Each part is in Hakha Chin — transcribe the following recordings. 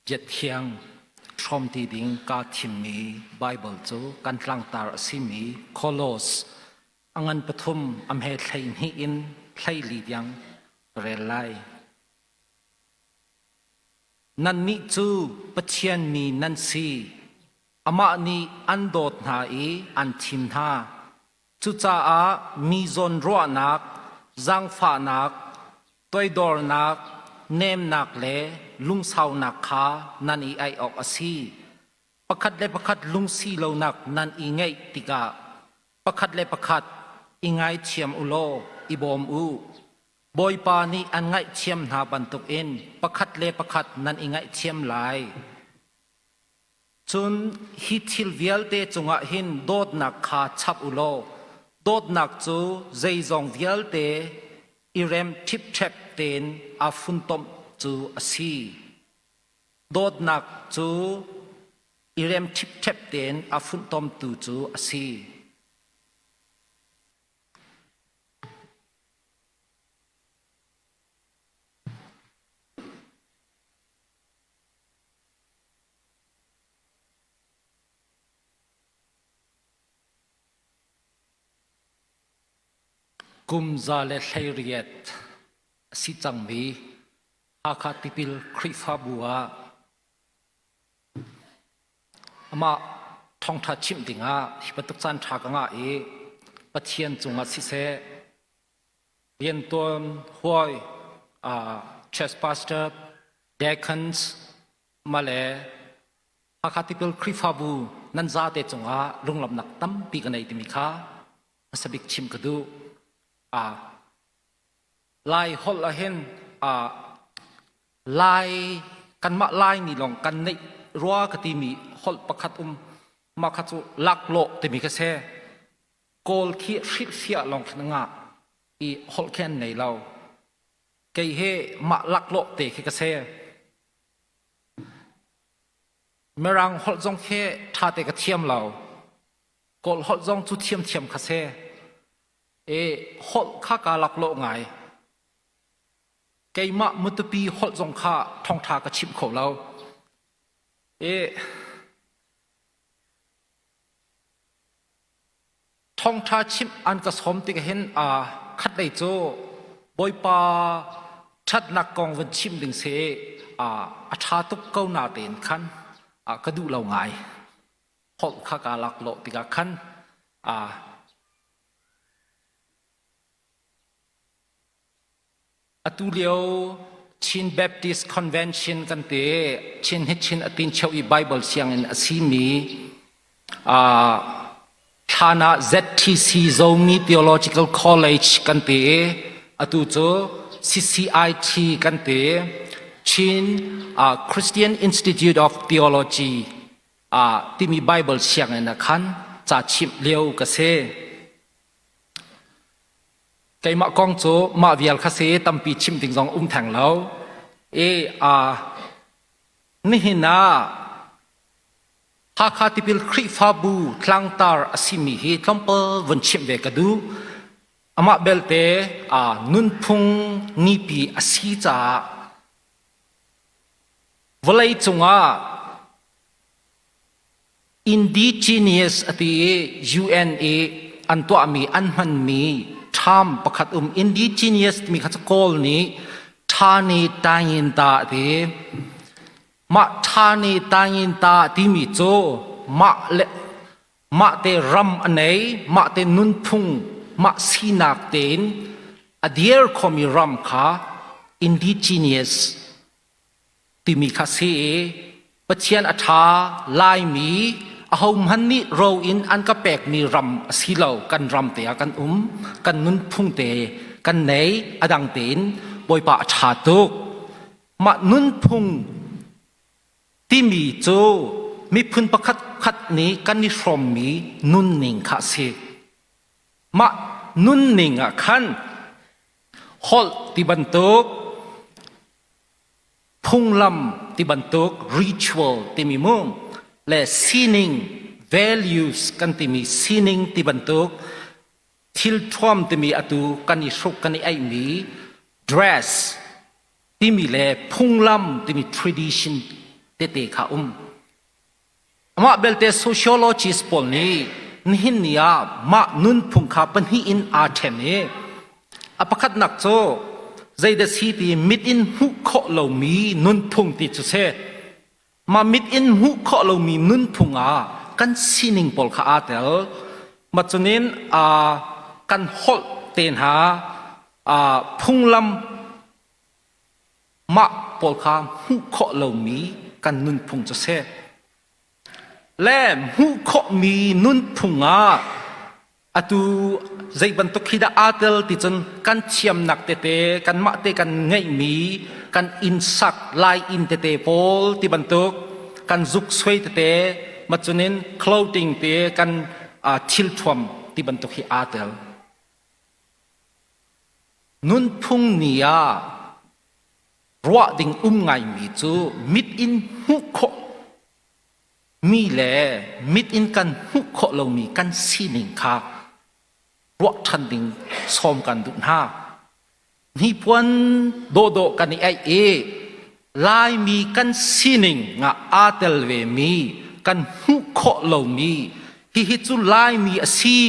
Biathiang hrawmti ding kaa thimmi Baibal cu kan tlangtar a simi Kolos a ngan pathum a hme 12 in 14 tiang ka rel lai. Nannih cu Pathian mi nan si. Amah nih an dawt hna i an thim hna. Cucaah mi zawnruahnak, zaangfahnak, toidornak, nemnak le lungsaunak kha nan i aih awk a si. Pakhat le pakhat lungsi lonak nan i ngeih tikah pakhat le pakhat i ngaithiam u law i bawm u. Bawipa nih an ngaihthiam hna bantukin pakhat le pakhat nan i ngaihthiam lai. Cun hi thil vialte cungah hin dawtnak kha chap u law dawtnak cu zeizong vialte i rem ṭhipṭhep tein aa funtomh cu a si. Dawtnak cu i rem ṭhipṭhep tein a funtomtu cu a si. Kum 118 a si cangmi Hakha Tipil Khrihfabu ah amah thawngṭha chimh dingah hi bantuk caan ṭha ka ngah i Pathian cungah siseh riantuan hawi church pastor deacons mah le Hakha Tipil Khrihfabu nan zate cungah lunglawmhnak tampi ka nei timi kha hmasa bik chim ka duh. Lai holh ahhin Lai kanmah Laimi lawng kan neih rua ka timi holh pakhat um mah kha cu laklawh timi kha si. Kawl khi hrilhfiah lawng khin a ngah i holh khi an nei lo. Kei he mah laklawh te khi ka si. Mirang holh zong khi ṭha te ka thiam lo. Kawl holh zong cu thiamthiam kha si. E holh kha kaa laklawh ngai. Keimah Matupi holh zong kha thawngṭha ka chimh kho lo. E Thawngṭha chimh an ka sawm tik hin khatlei cu Bawipa ṭhatnak kong van chim ding si a ṭha tuk ko natein khan ka duh lo ngai. Holh kha kaa laklawh tikah khan Atu lio Chin Baptist Convention kan ti Chin hi Chin atin cheu i Bible sianginn a simi thlan ah ZTC Zomi Theological College kan ti i atu cu CCIT kan ti Chin Christian Institute of Theology timi Bible sianginn ah khan ca chimh lio ka si. Keimah kong cu mah vial kha si tampi chim ding zong um theng lo. I nihin ah Hakha Tipil Khrihfabu tlangtar a simi hi tlawmpal vun chimh ve ka duh. Amah belte nunphung nipi a si caah vawlei cungah Indigenous a ti i UN i an tuahmi an hmanmi term pakhat um indigenous timi kha cu Kawl nih Thani Tayinta a ti. Mah Thani Tayinta timi cu mah le mah te ram a nei, mah te nunphung, mah sinak tein a dir khomi ram kha indigenous timi kha si i Pathian a ṭha Laimi ahohmanh nih ro in an ka pekmi ram a si lo kan ram te ah kan um kan nunphung te kan nei a dang tein Bawipa a ṭha tuk mah nunphung timi cu miphun pakhat khat nih kan i hrawmmi nunning kha a si mah nunning ah khan holh ti bantuk phunglam ti bantuk ritual timi mu le sining values kan timi sining ti bantuk thil thuam timi atu kan i hruk kan i aihmi dress timi le phunglam timi tradition. tete kha um. Amah belte sociologist pawl nih nihin ni ah mah nunphung kha pahnih in aa ṭhen i a pakhatnak cu zeidah si ti mit in hmuh khawh lomi nunphung ti cu si. Mah mit in hmuh khawh lomi nunphung ah kan sining pawl kha aa tel. Mah cunin kan holh te hna phunglam mah pawl kha hmuh khawh lomi kan nunphung cu si. Le hmuh khawhmi nunphung ah atu zei bantuk khi dah aa tel ti cun kan thiamnak tete kanmah te kan ngeihmi kan inn sak lai inn tete pawl ti bantuk kan zuk suai tete macunin clothing te kan thil thuam ti bantuk hi aa tel. Nunphung ni ah ruah ding um ngaimi cu mit in hmuh khawh mi le mit in kan hmuh khawh lomi kan sining kha ruah ṭhan ding sawm kan duh hna. Hnipuan dawhdawh kan i aih i Laimi kan sining ah aa tel vemi kan hmuh khawh lomi hihi cu Laimi a si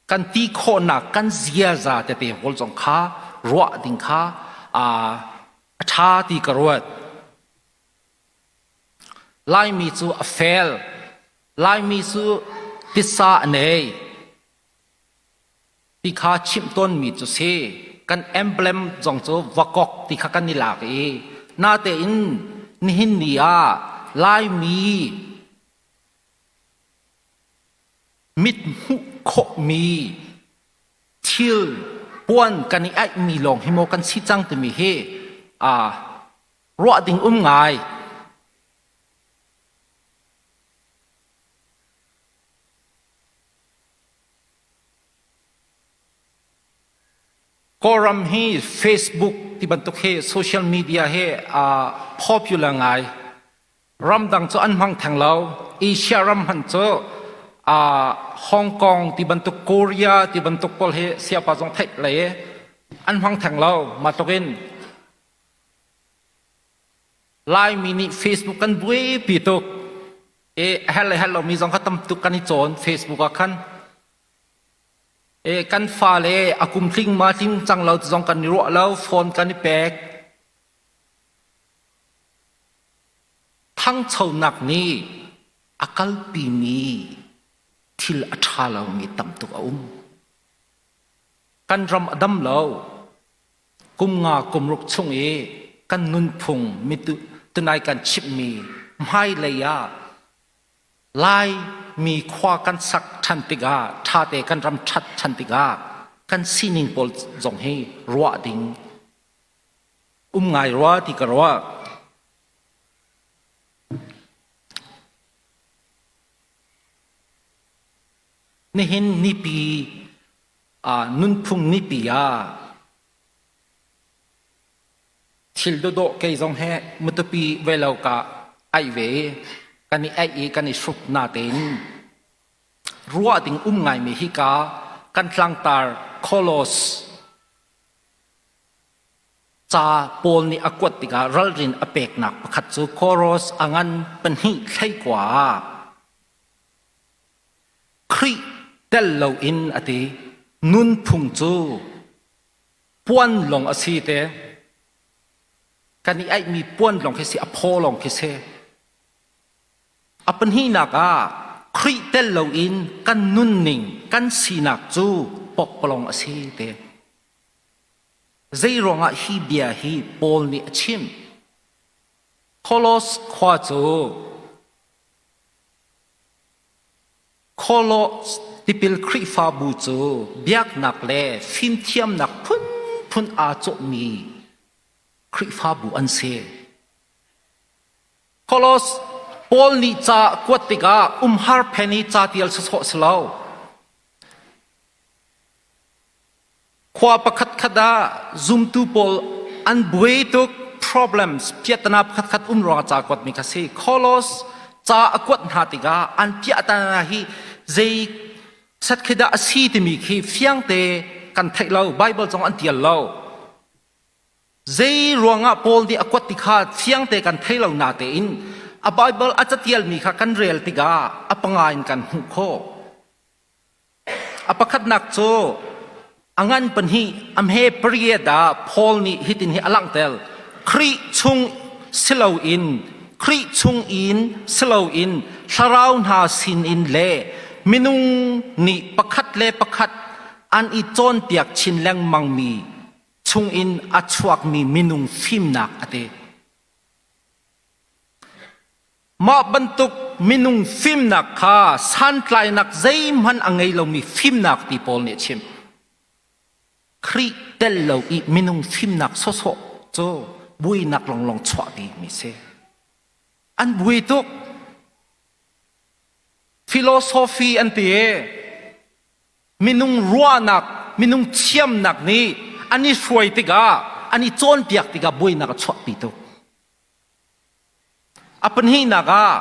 kan ti khawhnak kan ziaza tete pawl zong kha ruah ding kha a ṭha ti ka ruat. Laimi cu a fel. Laimi cu titsa a nei. Ti kha chimh tawnmi cu si. Kan emblem zong cu vakok ti kha kan i lak i natein nihin ni ah Laimi mit hmuh khawhmi thil puan kan i aihmi lawng hi maw kan si cang timi hi ruah ding um ngai. Kawlram hi Facebook ti bantuk hi social media hi a popular ngai. Ramdang cu an hmang theng lo. Asia ram hmanh cu Hong Kong ti bantuk Korea ti bantuk pawl hi siapa zong theih lei an hmang theng lo. Mah tluk in Laimi nih Facebook kan buaipi tuk. E hel le hel lomi zong kha tam tuk kan i cawn Facebook ah khan. E kan fale a kum tling ma tling cang lo ti zong kan i ruah lo, phone kan i pek. Thangchonak nih a kalpimi thil a ṭha lomi tam tuk a um. Kan ram a dam lo. Kum nga kum ruk chung i kan nunphung mitu tunai kan chimhmi hmailei ah Laimi khua kan sak ṭhan tikah ṭhate kan ram ṭhat ṭhan tikah kan sining pawl zong hi ruah ding um ngai rua ti ka ruah. Nihin nipi nunphung nipi ah thil dawdawh kei zong he matupi ve lo ka aih ve i kan i aih i kan i hruk natein ruah ding um ngaimi hika kan tlangtar Kolos Ca Paul nih a kuat tikah ralrin a peknak pakhat cu Koros a ngan pahnih thleikua ah Khrih tel loin a ti. Nunphung cu puan lawng a si te. Kan i aihmi puan lawng khi si, a phaw lawng khi si. A pahnihnak ah Khrih tel loin kan nunning, kan sinak cu pokpalong a si te. Zeiruangah hi bia hi Paul nih a chim? Kolos khua cu Kolos tipil Khrihfabu cu biaknak le fimthiamnak phunphun aa cawhmi Khrihfabu an si. Kolos Paul nih ca kuat tikah umhar phen i ca tial sawsawh si lo. Khua pakhatkhat ah zumtu pawl an buai tuk problems piahtana pakhatkhat um ruangah ca kuatmi kha si. Kolos ca a kuat hna tikah an piahtana hi zei set khi dah a si timi khi fiangte kan theih lo. Bible zong an tial lo. Zei ruangah Paul nih a kuat ti kha fiangte kan thei lo natein a Baibal a catialmi kha kan rel tikah a panga in kan hmuh khawh. A pakhatnak cu a ngan pahnih a hme pariat ah Paul nih hitin hi a langhter. Khrih chung si loin Khrih chung in si loin thlarau hna sinin le minung nih pakhat le pakhat an i cawnpiak chin lengmangmi chungin a chuakmi minung fimnak a ti. Mah bantuk minung fimnak kha santlainak zeihmanh a ngei lomi fimnak ti Paul nih a chim. Khrih tel lo i minung fimnak sawsawh cu buainak longlong chuahpi mi si. An buai tuk. Philosophy an ti i minung ruahnak, minung thiamnak nih an i hruai tikah, an i cawnpiak tikah buainak a chuahpi tuk. A pahnihnak ah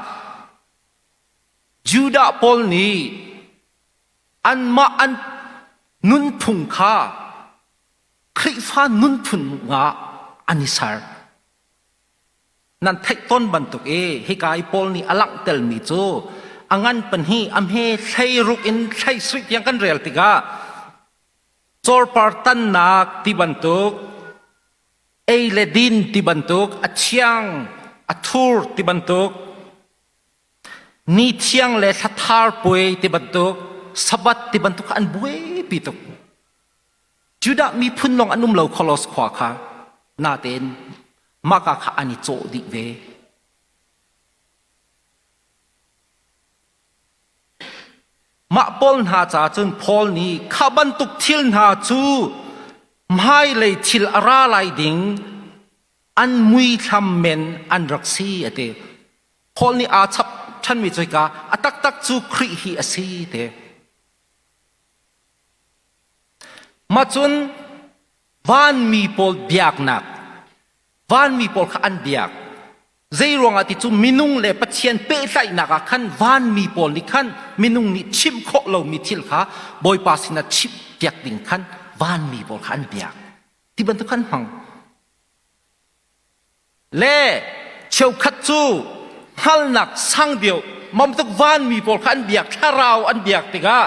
Judah pawl nih anmah an nunphung kha Khrihfa nunphung ah an i ser. Nan theih tawn bantuk i hika i Paul nih a langhtermi cu a ngan pahnih a hme thleiruk in thleisuih tiang kan rel tikah cawrpar tannak ti bantuk ei le din ti bantuk a thiang a thur ti bantuk ni thiang le thlathar puai ti bantuk sabbath ti bantuk kha an buaipi tuk Judah miphun lawng an um lo Kolos khua kha natein mahka kha an i cawh dih ve. Mah pawl hna ca cun Paul nih kha bantuk thil hna cu hmailei thil a ra lai ding an muithlam men an rak si a ti. Paul nih aa chap ṭhanmi cu hika a taktak cu Khrih hi a si ti. Mah cun vanmi pawl biaknak vanmi pawl kha an biak. Zei ruangah ti cu minung le Pathian pehtlaihnak ah khan vanmi pawl nih khan minung nih chimh khawh lomi thil kha Bawipa sinah chimh piak ding khan vanmi pawl kha an biak. Ti bantuk khan hmang. Le cheukhat cu hngalnak sang deuh mamtuk vanmi pawl kha an biak thlarau an biak tikah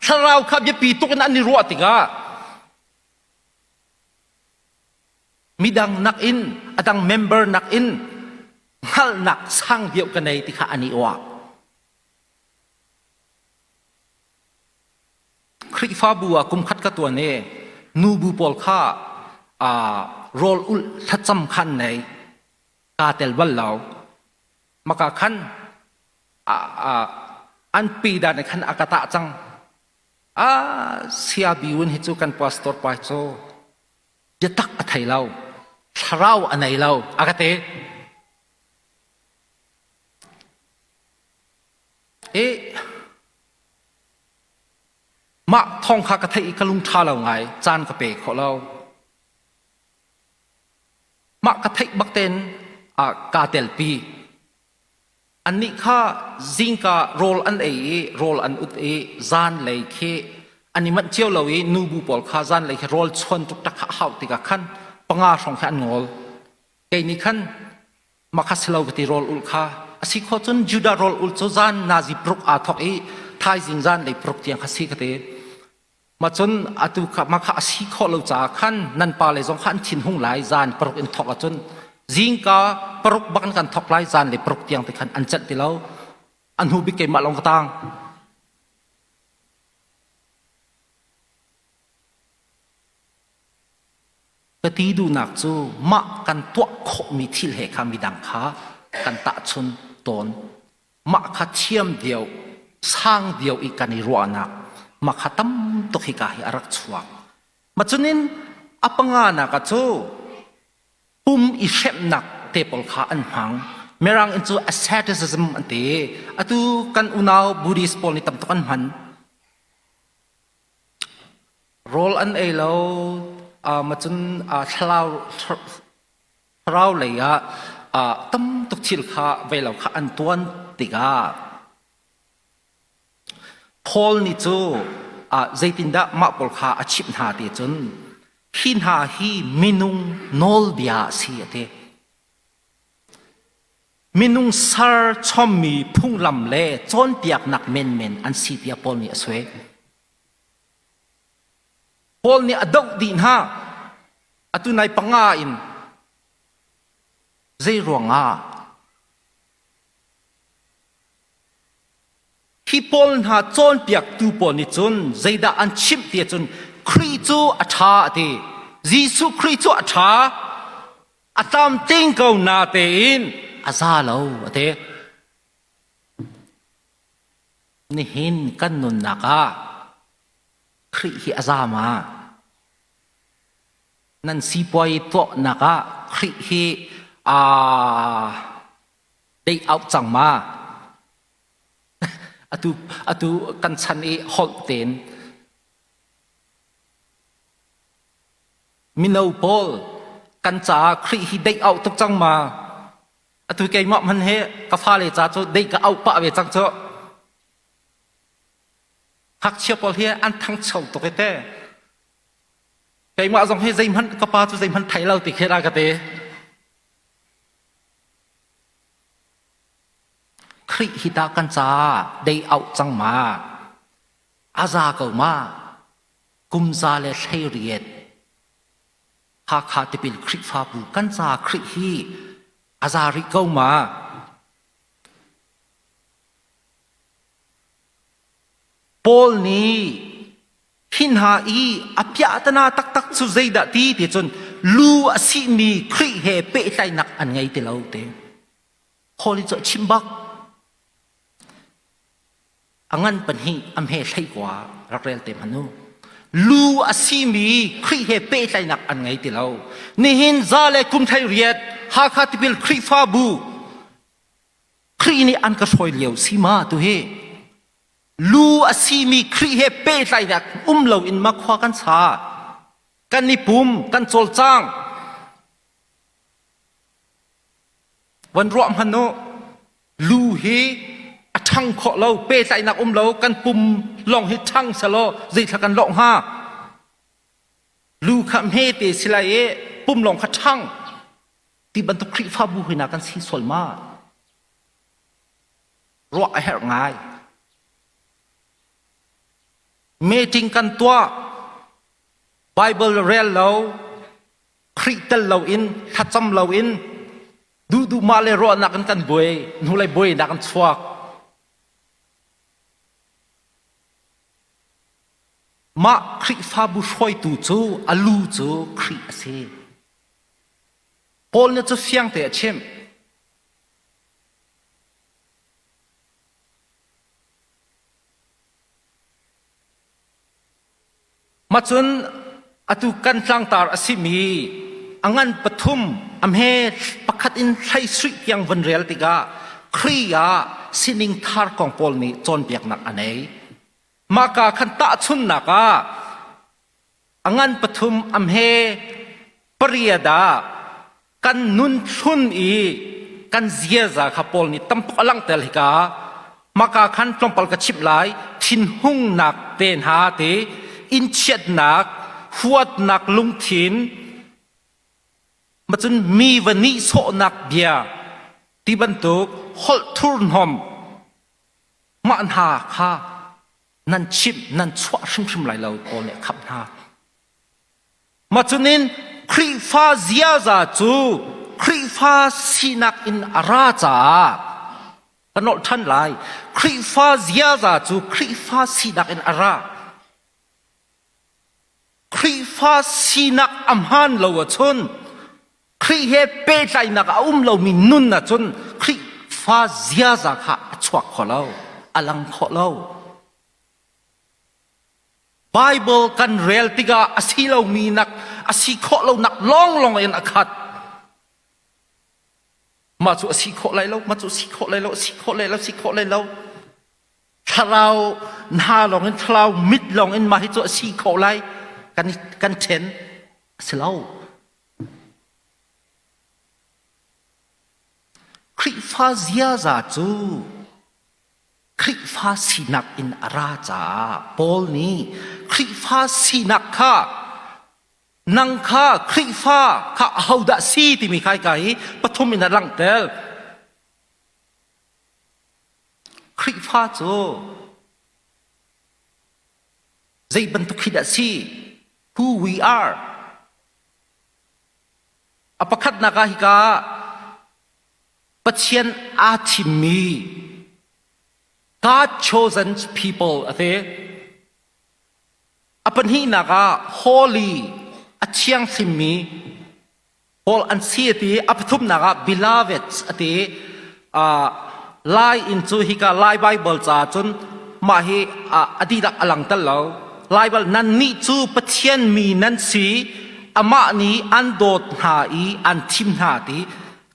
thlarau kha biapi tuk in an i ruah tikah midang nakin a dang member nakin hngalhnak sang deuh ka nei ti kha an i uah. Khrihfabu ah kumkhat ka tuan i nubu pawl kha rawl ulh thlacam khan nei kaa tel bal lo. Maka khan an pi dan khan a ka tah cang. A sia biun hi cu kan pastor pa cu biatak a thei lo, thlarau a nei lo a ka ti. I Mah thawng kha ka theih i ka lung ṭha lo ngai, caan ka pe khawh lo. Mah ka theih bak tein kaa telpi. Annih kha zingka rawl an ei i rawl an ut i zanlei khi an i manh cio lo i nubu pawl kha zanlei khi rawl chuan ṭukṭak kha a hauh tikah khan panga hrawng kha an ngawl. Kei nih khan mah kha si lo ka ti rawl ulh kha a si khawh cun Judah rawl ulh cu zan nazi paruk aa thawk i thaizing zan lei paruk tiang kha si ka ti. Mah cun atu kha mah kha a si khawh lo caah khan nan pa le zong kha an thinhung lai zan paruk in thawk ahcun zingka paruk bak in kan thawk lai zan le paruk tiang te khan an celh ti lo. A hnu bik keimah lawng ka tang. Ka ti duhnak cu mah kan tuah khawhmi thil he kha midang kha kan tahchun tawn. Mah kha thiam deuh, sang deuh i kan i ruahnak mah kha tam tuk hika hi a rak chuak. Mah cunin a panganak ah cu pum i hremnak te pawl kha an hmang. Mirang in cu asceticism an ti. Atu kan unau Buddhist pawl nih tam tuk an hman. Rawl an ei lo, macun thlarau lei ah tam tuk thil kha vei lo kha an tuan tikah Paul nih cu zeitindah mah pawl kha a chimh hna ti cun. Hi hna hi minung nawlbia a si a ti. Minung ser chommi phunglam le cawnpiaknak menmen an si tiah Paul nih a soi. Paul nih a doh dih hna. Atu nai panga in zei ruangah Hi pawl hna cawnpiaktu pawl nih cun zeidah an chimh ti ahcun Khrih cu a ṭha a ti. Jesuh Khrih cu a ṭha, a tlamtling ko na tein a za lo a ti. Nihin kan nunnak ah Khrih hi a za ma? Nan sipuai tuahnak ah Khrih hi aa dei out cang ma? Atu atu kan chan i holh tein mino pawl kan caah Khrih hi deih auh tuk cang ma? Atu keimah hman he ka fale ca cu deih ka auh pah ve cang cu. Ngakchia pawl hi an thangcho tuk i te. Keimah zong hi zeihmanh ka pa cu zeihmanh thei lo ti khi ra ka ti. Khrih hi tah kan caah dei auh cang ma? A za ko ma? Kum za le 18 Hakha tipil Khrihfabu kan ca Khrih hi a za rih ko ma? Paul nih hi hna i a piahtana taktak cu zeidah ti ti cun lu a simi Khrih he pehtlaihnak an ngei ti lo ti. Paul cu a chim bak. A ngan pahnih a hme hleikua rak rel te hmanh u. Lu a simi Khrih he pehtlaihnak an ngei ti lo. Nihin za le kum thei riat Hakha tipil Khrihfabu Khrih nih an ka hruai lio si ma tu hi lu a simi Khrih he pehtlaihnak um lo in ma khua kan sa kan i pum kan cawlcang Van ruah hmanh u, lu hi a ṭhang khawh lo, pehtlaihnak um lo, kan pum lawng hi ṭhang selaw zeithla kan lawh hnga? Lu kha hmete si lai i pum lawng kha ṭhang ti bantuk Khrihfabu hina kan si sual ma? Ruah a herh ngai. Meeting kan tuah, Bible rel lo, Khrih tel loin thlacam loin duhduh mah le ruahnak in kan buai hnulei buainak in chuak mah Khrihfabu hruaitu cu a lu cu Khrih a si Paul nih cu fiang te a chimh Macun atu kan tlangtar a simi a ngan pathum a hme pakhat in hlei suih tiang von rel tikah Khrih ah sining thar kong pawl nih cawnpiaknak a nei. Mahka khan tahchunnak ah a ngan pathum a hme pariat ah kan nun thlun i kan ziaza kha Paul nih tamtuk a langhter hika maka khan tlawmpal ka chimh lai thinhungnak te hna te inchiatnak huatnak lungthin macun mi va nihsawhnak bia ti bantuk holh thurhnawm mah hna kha nan chimh nan chuah hrimhrim lai lo Paul nih a khamh hna Macunin Khrihfa ziaza cu Khrihfa sinak in a ra caah ka nolh ṭhan lai. Khrihfa ziaza cu Khrihfa sinak in a ra. Khrihfa sinak a hmaan lo ahcun Khrih he pehtlaihnak a um lomi nun ahcun Khrihfa ziaza kha a chuak kho lo, a lang kho lo. Bible kan rel tikah a si lomi nak a si khawh lonak lawnglawng in a khat. Mah cu a si khawh lai lo, mah cu a si khawh lai lo, a si khawh lai lo, a si khawh lai lo. Thlarau hna lawng in thlarau mit lawng in mah hi cu a si khawh lai kan kan ṭhen a si lo. Khrihfa ziaza cu Khrihfa sinak in a ra caah Paul nih Khrihfa sinak kha Nang kha Khrihfa kha ahodah si timi kha hika hi pathum in a langhter. Khrihfa cu zei bantuk khi dah si? Who we are. A pakhatnak ah hika Pathian aa thimmi God chosen people a ti. A pahnihnak ah holy a thianghlimmi pawl an si a ti. A pathumnak ah beloved a ti. Uh, Lai in cu hika Lai Bible ca cun mah hi a dihlak a lang tel lo. Lai Bible nannih cu Pathian mi nan si amah nih an dawt hna i an thim hna ti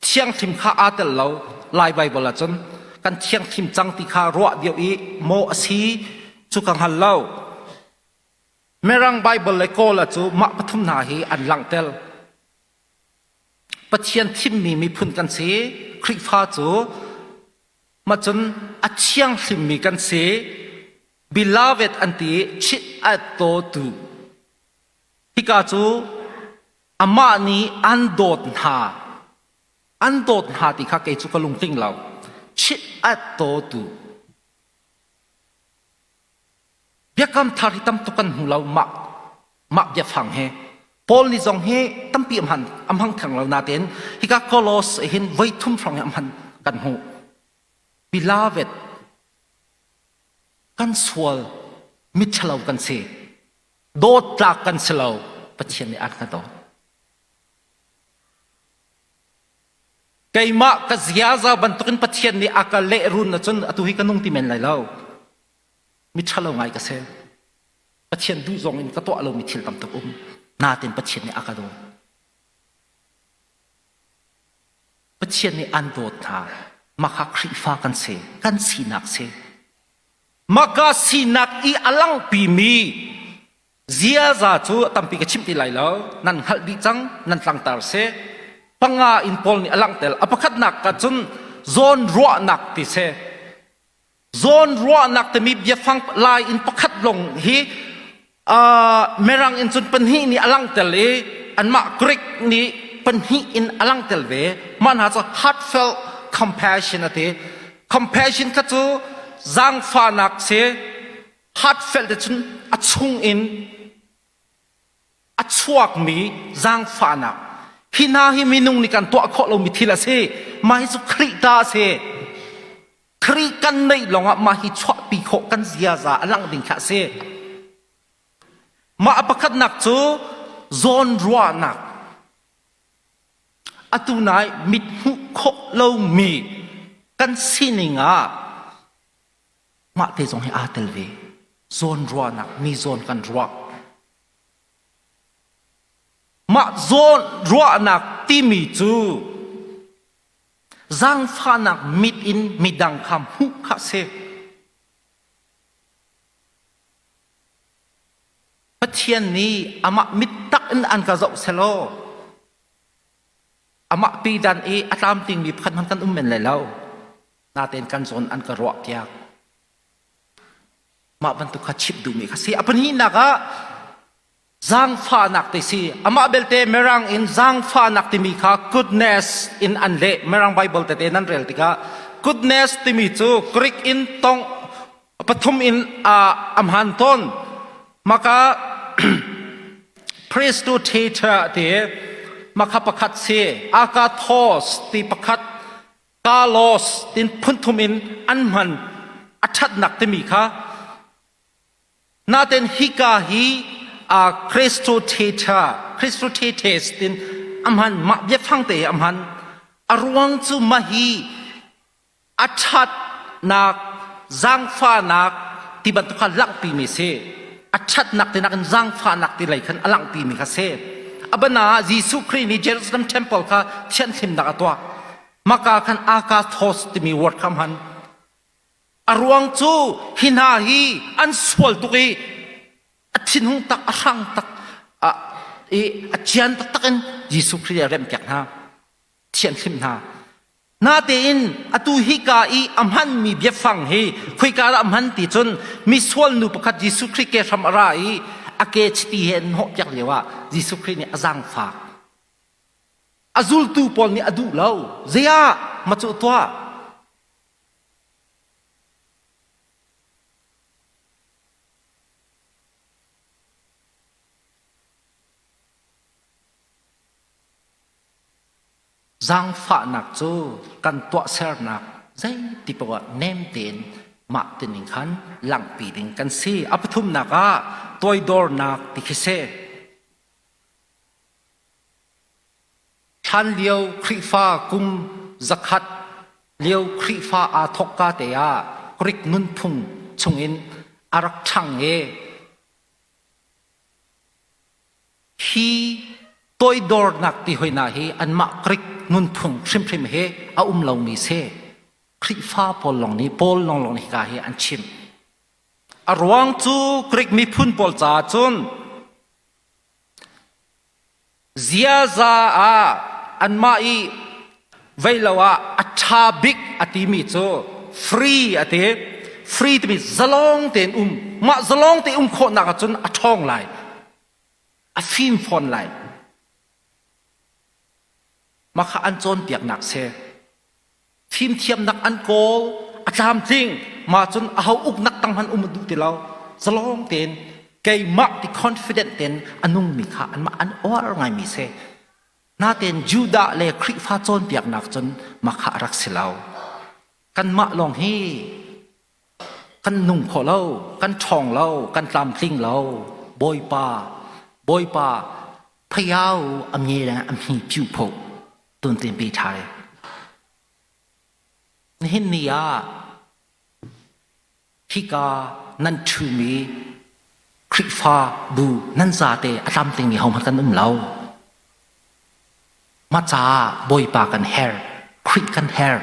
thianghlim kha aa tel lo Lai Bible ahcun kan thianghlim cang ti kha ruah deuh i maw a si cu ka hngal lo. Mirang Bible le Kawl ah cu mah pathum hna hi an langhter. Pathian thimmi miphun kan si. Khrihfa cu mah cun a thianghlimmi kan si. Beloved an ti chit a tu. Hika cu amah nih an dawt hna. An dawt hna ti kha kei cu ka lungtling lo. Chit a tu. Biakam thar hi tam tuk kan hmu lo mah mah biafang hi. Paul nih zong hi tampi a hman a hmang theng lo natein hika Kolos hin voi thum hrawng hi a hman kan hmuh. Beloved, kan sual mitthalo kan si. Dawt tlak kan si lo. Pathian nih a kan dawt. Keimah ka ziaza bantukin Pathian nih a ka lehrun ahcun atu hi ka nung ti men lai lo. Miṭhalo ngai ka si. Pathian duh zong in ka tuah lomi thil tam tuk um. Natin Pathian nih a ka dawt. Pathian nih an dawt hna. Mah kha Khrihfa kan si. Kan sinak si. Maka sinak i a langhpimi Ziaza cu tampi ka chim ti lai lo. Nan hngalh dih cang, nan tlangtar si. Panga in Paul nih a langhter. A pakhatnak ka cun zawn ruahnak ti si. Zawn ruahnak timi biafang lai in pakhat lawng hi uh, Mirang in cun pahnih nih a langhter i anmah Greek nih pahnih in a langhter ve. Mah hna cu heartfelt compassion a ti. Compassion kha cu zaangfahnak si. Heartfelt cun a chung in a chuakmi zaangfahnak hi hna hi minung nih kan tuah khawh lomi thil a si. Mah hi cu Khrih ta a si. Khrih kan neih lawngah mah hi chuahpi khawh kan ziaza a langh ding kha a si. Mah a pakhatnak cu zawn ruahnak. Atu nai mit hmuh khawh lomi kan sining ah Mah te zong hi aa tel ve. Zawn ruahnak, mi zawn kan ruah. Mah zawn ruahnak timi cu zaangfahnak mit in midang kha hmuh kha si. Pathian nih amah mit tak in an ka zoh selaw amah pidan i a tlamtlingmi pakhat hmanh kan um men lai lo. Natein kan zawn an ka ruah piak. Mah bantuk kha chimh duhmi kha si. A pahnihnak ah zaangfahnak te si. Amah belte Mirang in zaangfahnak timi kha goodness in an leh. Mirang Bible tete nan rel tikah goodness timi cu Greek in tong pathum in a hman tawn. Maka Christotheter ti makha pakhat si. Agathos ti pakhat Carlos tin phunthum in an hman a ṭhatnak timi kha naten hika hi Christotheter Christothetes tin a hman mah biafang te a hman a ruang cu mah hi a ṭhatnak zaangfahnak ti bantuk kha langhpi mi si a ṭhatnak ti nakin zaangfahnak ti lei khan a langhpi mi kha si a bana ah Jesuh Khrih nih Jerusalem temple kha thianhlimnak a tuah maka khan akathos timi word kha hman a ruang cu hi hna hi an sual tuk i a thinhung tak a hrang tak i a cian taktak in Jesuh Khrih a remhpiak hna thianhhlimh hna Natein atu hika i a hmanmi biafang hi khoika dah a hman ti cun misual nu pakhat Jesuh Khrih ke hram a ra i a ke chiti he an hnawhpiak lio ah Jesuh Khrih nih a zaangfak. A zultu pawl nih a duh lo. Zeiah macu tuah? Zaangfahnak cu kan tuahsernak zeiti paoh ah nem tein mah tining khan langhpi ding kan si. A pathumnak ah toidornak ti khi si. Hlanlio Khrihfa kum zakhat lio Khrihfa aa thawkka te ah Greek nunphung chungin a rak ṭhang i Hi toidornak ti hoi hna hi anmah Greek nunphung hrimhrim he a um lomi si. Khrihfa pawl lawng nih Paul lawnglawng nih hika hi an chim. A ruang cu Greek miphun pawl caah cun ziaza ah anmah i veilo ah a ṭha bik a timi cu free a ti. Free timi zalong tein um. Mah zalong tein um khawhnak ahcun a ṭhawng lai. A fim fawn lai. Mah kha an cawnpiaknak si. Fimthiamnak an kawl, a tlamtling. Mah cun aho uknak tang hmanh um a duh ti lo. Zalong tein keimah ti confident tein a nungmi kha anmah an uar ngaimi si. Natein Judah le Khrihfa cawnpiaknak cun mah kha a rak si lo. Kanmah lawng hi kan nung kho lo, kan ṭhawng lo, kan tlamtling lo. Bawipa, Bawipa, phayau a nge le a hmi piu pho tun tin pi ṭha Nihin ni ah hika nan ṭhumi Khrihfa bu nan zate a tlamtlingmi hohmanh kan um lo. Mah caah Bawipa kan herh, Khrih kan herh.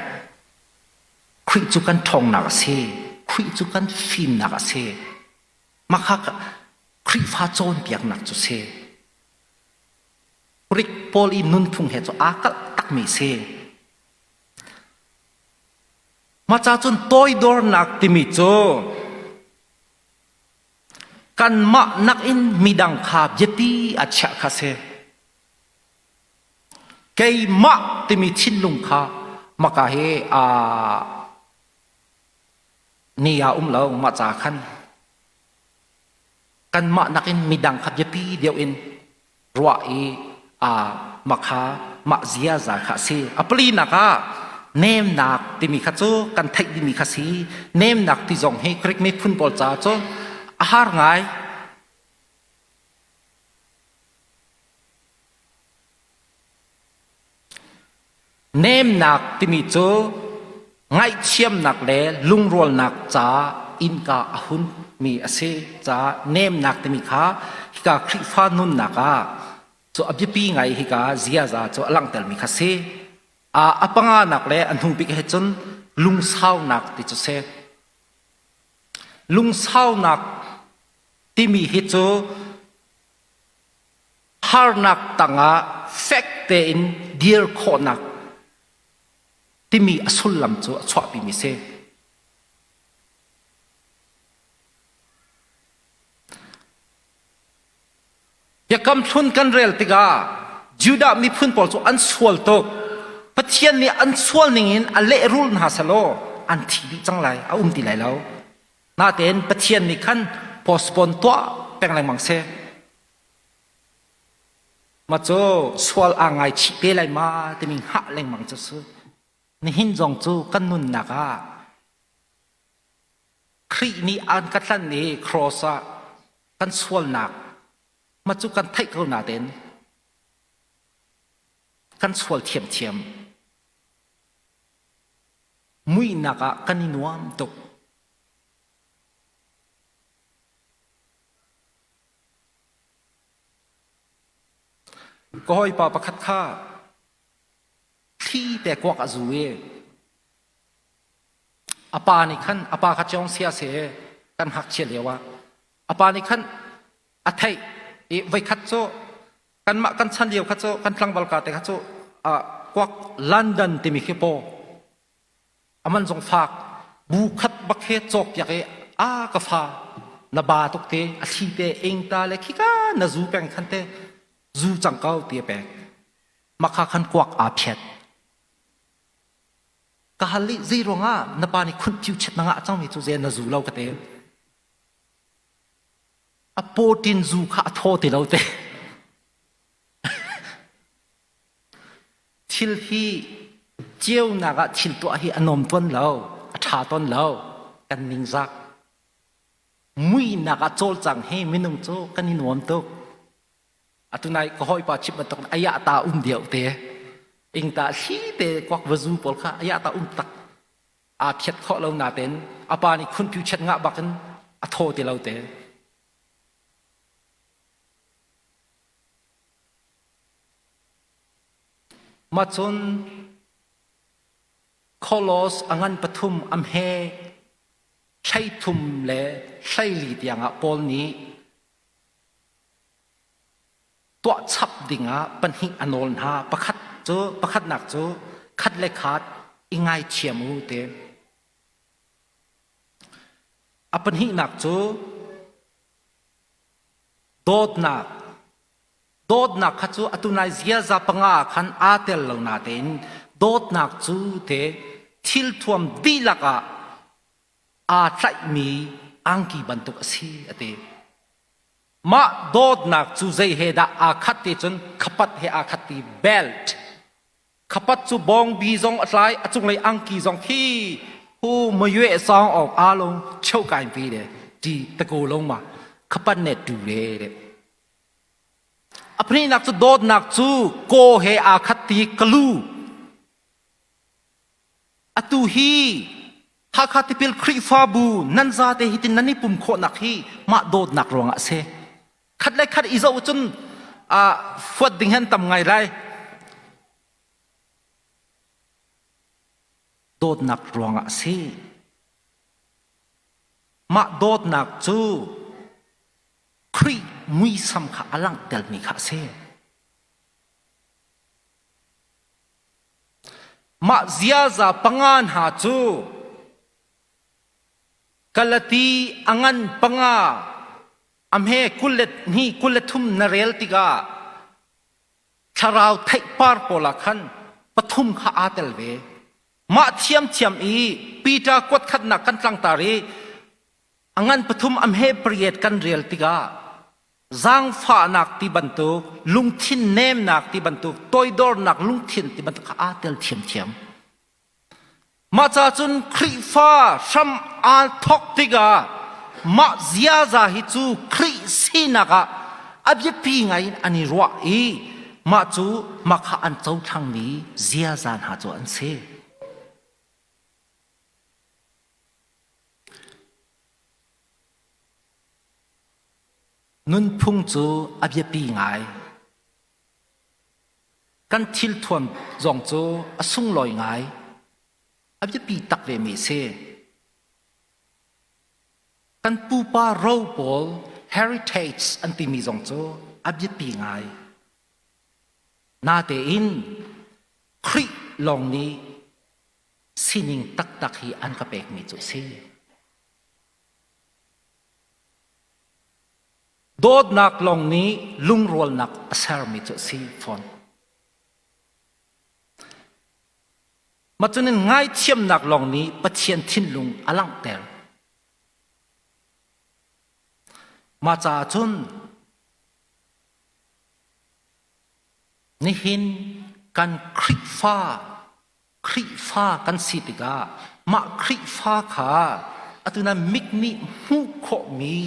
Khrih cu kan ṭhawngnak a si. Khrih cu kan fimnak a si. Mah kha Khrihfa cawnpiaknak cu si. Greek pawl i nunphung he cu aa kalh takmi si. Mah ca cun toidornak timi cu kanmah nakin midang kha biapi a chiah kha si. Keimah timi thinlung kha maka hi aa ni ah um lo mah ca khan kanmah nakin midang kha biapi deuh in ruah i mah kha mah ziaza kha a si. A palinak ah nemnak timi kha cu kan theih dingmi kha si. Nemnak ti zong hi Greek miphun pawl caah cun a har ngai. Nemnak timi cu ngaihthiamnak le lungrualnak ca innka a hunmi a si caah nemnak timi kha hika Khrihfa nunnak ah cu a biapi ngai hika ziaza cu a langhtermi kha si. A panganak le a hnu bik he cun lungsaunak ti cu si. Lungsaunak timi hi cu harnak tangah fek tein dir khawhnak timi a sullam cu a chuahpimi si. Biakam hlun kan rel tikah Judah miphun pawl cu an sual tuk. Pathian nih an sual ningin a lehrul hna selaw an thi dih cang lai, a um ti lai lo. Natein Pathian nih khan postpone tuah peng lengmang seh. Ma cu sual aa ngaichih te lai ma timi hngah lengmang cu si. Nihin zong cu kan nunnak ah Khrih nih an ka tlanh i cross ah kan sualnak ma cu kan theih ko natein kan sual thiamthiam. Muihnak ah kan i nuam tuk. Ka hawipa pakhat kha thli te kuak a zu i a pa nih khan a pa kha Cawng sia si kan ngakchia lio ah a pa nih khan a theih i voikhat cu kanmah kan chan lio kha cu kan tlangval ka te kha cu kuak London timi khi paw A man zong fak. Bu khat bak he cawk piak i a ka fa. Na ba tuk te a thli te ing ta le khika na zu peng khan te zu cang ko ti a pek. Makha khan kuak aa phiat. Ka hal i zei ruangah na pa nih khunh piu chet na ngah cangmi cu zei na zu lo ka te. A pawtin zu kha a thaw ti lo te. Thil hi ceunak ah thil tuah hi a nuam tawn lo, a ṭha tawn lo, kan ningzak. Muihnak ah cawlcang hi minung cu kan i nuam tuk. Atu nai ka hawipa chim bantuk ayah ta um deuh te. Ingta thli te kuak va zu pawl kha ayah ta um tak. Aa phiat khawh lo natein a pa nih khunpyu chet ngah bakin a thaw ti lo te. Mah cun Kholos a ngan pathum a hme 13 le 14 tiangah Paul nih tuah chap dingah pahnih a nawl hna. Pakhat cu pakhatnak cu khat le khat i ngaithiam u ti. A pahnihnak cu Dawtnak. Dawtnak kha cu atu nai ziaza panga ah khan aa tel lo natein dawtnak cu te thil thuam dihlak ah aa tlaihmi angki bantuk a si a ti. Mah dawtnak cu zei he dah aa khat ti cun khapat he aa khat ti belt Khapat cu bawngbi zong a tlai, a cunglei angki zong khi hu mayue song ong a long cheu kai pi de ti tako long ma khapat ne tu le de. A phnihnak cu dawtnak cu ko he aa khat ti kalu. Atu hi Hakha tipil Khrihfabu nan zate hi tin nan i pum khawhnak hi mah dawtnak ruangah a si. Khat le khat i zoh cun fuat ding han tam ngai lai. Dawtnak ruangah a si. Mah dawtnak cu Khrih muisam kha a langhtermi kha a si. Mah ziaza panga hna cu Galati a ngan panga a hme 22 23 na rel tikah thlarau theihpar pawl ah khan pathum kha aa tel ve. Mah thiamthiam i Peter kuat khatnak kan tlangtar i a ngan pathum a hme pariat kan rel tikah zaangfahnak ti bantuk lungthin nemnak ti bantuk toidornak lungthin ti bantuk kha aa tel thiamthiam. Mah ca cun Khrihfa hram aa thawk tikah mah ziaza hi cu Khrih sinak ah a biapi ngai in an i ruah i mah cu mah kha an cohlangmi ziaza hna cu an si. Nunphung cu a biapi ngai. Kan thilthuam zong cu a sunglawi ngai. A biapi tak vemi a si. Kan pupa ro pawl heritage an timi zong cu a biapi ngai. Natein Khrih lawng nih sining taktak hi an ka pekmi cu a si. Dawtnak lawng nih lungrualnak a sermi cu a si fawn. Mah cun in ngaithiamnak lawng nih Pathian thinlung a langhter. Mah caah cun nihin kan Khrihfa Khrihfa kan si tikah mah Khrihfa kha atu na mit nih hmuh khawhmi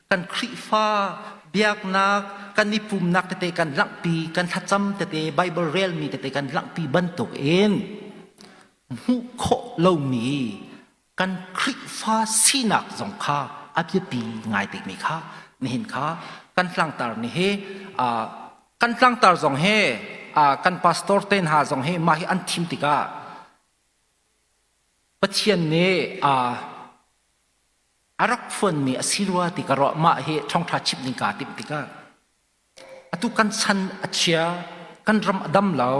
kan Khrihfa biaknak kan i pumnak tete kan langhpi kan thlacam tete Bible relmi tete kan langhpi bantuk in hmuh khawh lomi kan Khrihfa sinak zong kha a biapi ngai tikmi kha nihin kha kan tlangtar ni hi kan tlangtar zong he kan pastor te hna zong hi mah hi an thim tikah Pathian nih a rak phuanmi a si rua ti ka ruah mah hi ṭhawngṭha chimh ding kaa timh tikah atu kan chan a chia kan ram a dam lo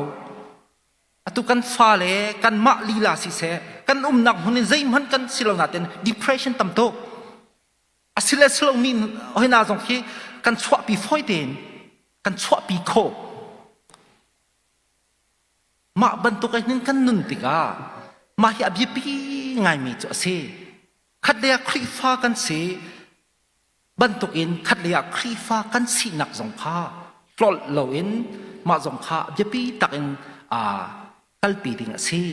Atu kan fale kanmah lila siseh kan umnak hmun in zeihmanh kan si lo nain depression tam tuk. A si le si lomi hoi hna zong khi kan chuahpi fawi tein kan chuahpi khawh. Mah bantuk hin kan nun tikah mah hi a biapi ngaimi cu a si. Khatlei ah Khrihfa kan si bantukin khatlei ah Khrihfa kan sinak zong kha tlolh loin mah zong kha biapi takin aa kalpi ding a si.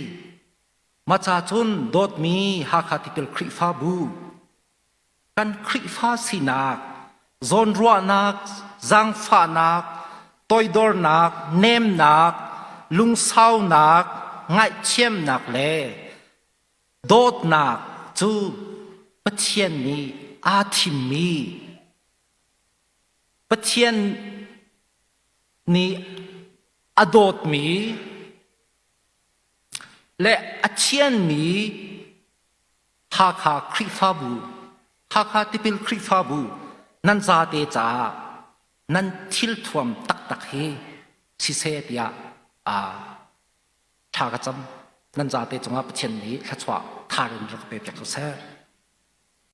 Mah ca cun dawtmi Hakha Tipil Khrihfabu kan Khrihfa sinak, zawnruahnak, zaangfahnak, toidornak, nemnak, lungsaunak, ngaihthiamnak le dawtnak cu Pathian nih aa thimmi Pathian nih a dawtmi le a thianmi Hakha Khrihfabu, Hakha Tipil Khrihfabu nan zate caah nan thilthuam taktak hi siseh tiah ṭha ka cam. Nan zate cungah Pathian nih thluachuah thar in rak pe piak ko seh.